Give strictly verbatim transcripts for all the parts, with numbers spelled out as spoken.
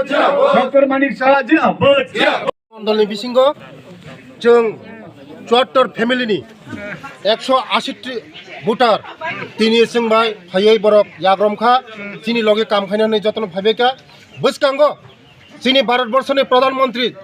Doctor Manik Saha jindabad. Mondolni bisingo chwng chuattor family ni ekso ashi ti voter tini chwng bai phaiwi borok yagrom kha, chini logi kam khainani jotono phaibai kha. Bwskango chini Bharat Borso ni Pradhan Mantri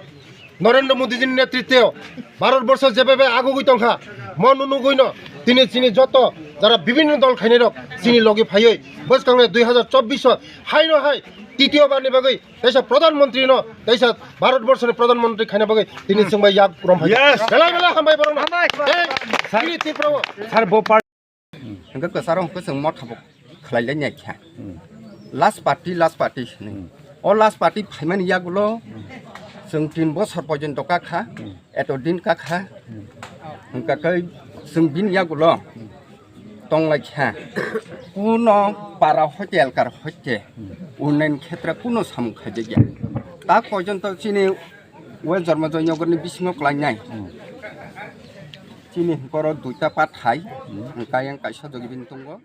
Narendra Modi ji ni netritwo Bharat Borso jebebe agugwi tongkha, mo nunugwino tini chini joto jara bibhinno dol khainai rok chini logi phaiwi bwskango dui hazar chobbish o haino hai titiyo barni bagwi teisa Pradhan Mantri no, teisa Bharat Borso ni Pradhan Mantri khaina bagwi tini chwng bai yak rom phai. Yes. Belai belai hambai borok no. Hambai. Hey, chini Tripura o. Sir, bo par- Hingke kwcharo hingke chwng motha bo khlai lai nai kha. Last party, last party hinwi. O last party phaimani yagulo chwng tin bosor porjonto ka kha, eto din ka kha. Hingka khe chwng bini yagulo tong lai kha. Kuno para hoite, elkar hoite, unnayan khetra kuno samung khaijak ya. Ta porjonto chini West Jormajoy Nogor ni bisingo kwlai nai. Chini hwnkhe oro duita pathai, hwnkhe yang kaisa jogi bini tongo.